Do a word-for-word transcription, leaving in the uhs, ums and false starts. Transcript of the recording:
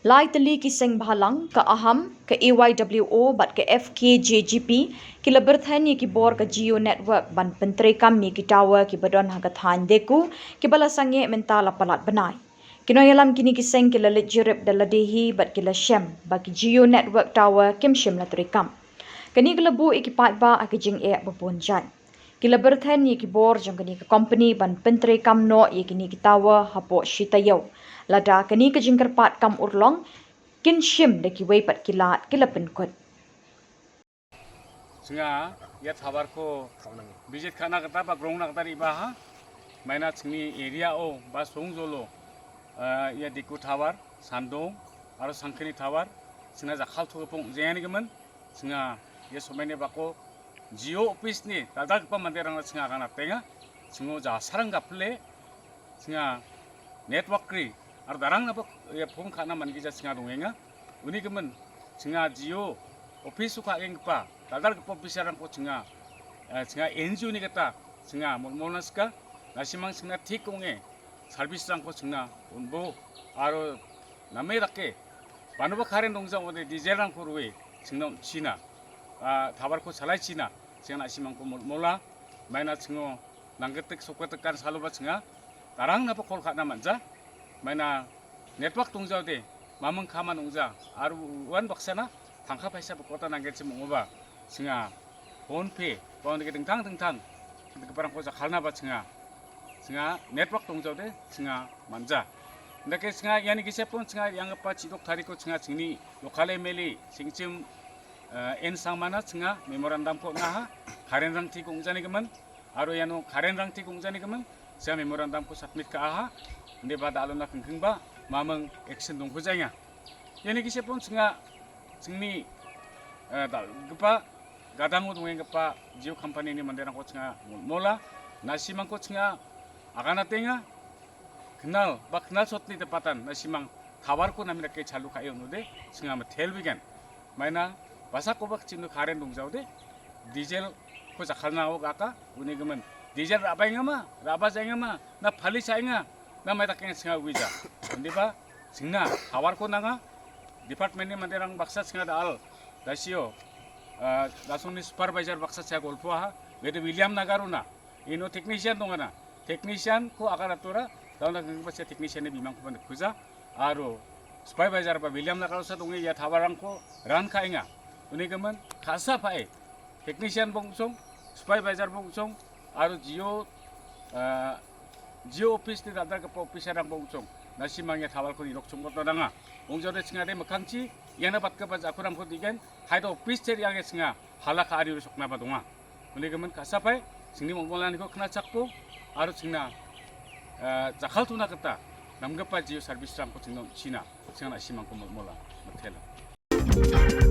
Lai tylli ki seng bhalang, ka Aham, ka A Y W O, bad ka F K J G P, ki la byrthen ya ki bor ka Jio Network ban pyntreikam ya ki tower ki ba don ha ka thaiñ Deku, ki ba la sangeh mynta la palat bnai. Ki nongyalam kini ki seng ki la leit jurip da la dei hi, bad ki la shem, ba ki Jio Network tower kim shim la treikam. Kani ka la buh ya ki paidbah ha ka jingeh ba bun jait. Ki la byrthen ya ki bor jong kani ka company ban pyntreikam noh ya kini ki tower hapoh shi taiew. Lada kani ka jingkyrpad kam urlong, kin shim da kiwei pat ki lad ki la pynkut. Chinga ia tower ko visit ka·na gita ba grongna gita re·baha. Maina chingni area o ba songjolo, ah, ia Deku tower, Sandong aro Sangkini tower chingna jakkaltogipa ong·jengani gimin. Chinga ia somaini bako Jio office ni dal·dalgipa manderangna chinga aganatenga. Chingo jasarang gapile, chinga network ri, aro darangnaba ia phone ka·na man·gija chinga dongenga. Uni gimin, chinga Jio office-o ka·enggipa dal·dalgipa officer-rangko chinga, eh, chinga N G O-ni gita chinga molmolna sika. Nasimang chinga thik ong·e service-rangko chingna on·bo aro name dake banoba karen dongjak ong·ode diesel-rangko rue chingna on·china, ah, tower-ko chalaichina, chingna nasimangko molmola. Maina chingo nanggitik sokgitikan saloba chinga darangnaba kol ka·na man·ja. Maina network dongjaode, maming kaman ong·ja, aro uan baksana tangka paisa bokota nanggenchim ong·oba, chinga PhonePe, ba undake dingtang dingtang dikgiparangko jakkalnaba chinga, chinga network dongjaode, chinga man·ja. Indake chinga iani gisepon chinga re·anggipa chi·dok tariko chinga chingni local M L A Singchim, eh, N Sangmana chinga memorandum-ko on·aha, current-rang thik ong·janigimin, aro iano current-rang thik ong·janigimin, sia memorandum-ko submit ka·aha, inde ba da·alona kingkingba maming action dongkujaenga. Iani gisepon chinga chingni, eh, dal·gipa gadango dongenggipa Jio company-ni manderangko chinga molmola, nasimangko chinga aganatenga, knal ba knal sotni dipatan nasimang tower-ko name dake chalu ka·e on·ode, chinga mitelbigen. Maina basakoba kchino current dongjaode, diesel-ko jakkalnao gaka, uni gimin. Diesel ra·baengama, ra·bajaengama, na pali cha·enga, na mai dakenga chinga uija. Indiba, chingna tower-ko nanga, department-ni manderang baksa chinga da·al, dasio, ah, dasongni supervisor baksa chinga golpoaha, bede William Nagarona, ino technician dongana, technician-ko agaratora, dauna genggipa sia technician-ni bimangkoba nikkuja. Aro supervisor ba William Nagarosa donge ia tower-rangko ran ka·enga. Uni gimin ka·sa pa·e technician bong·chong, supervisor bong·chong, aro Jio, ah, Jio office-ni dal·dalgipa officer-rang bong·chong. Nasimang ia tower-ko nirok chongmotna nanga. Ong·jaode chingade mikkangchi iana batgipa jakurangko digen, haida office ter iange chinga hala ka·ari uri soknaba donga. Uni gimin ka·sapai, chingni mongmolaniko knachakbo, aro chingna, eh, jakkaltona gita namgipa Jio service-rangko chingna on·china, chingna na·simangko molmola, mitela.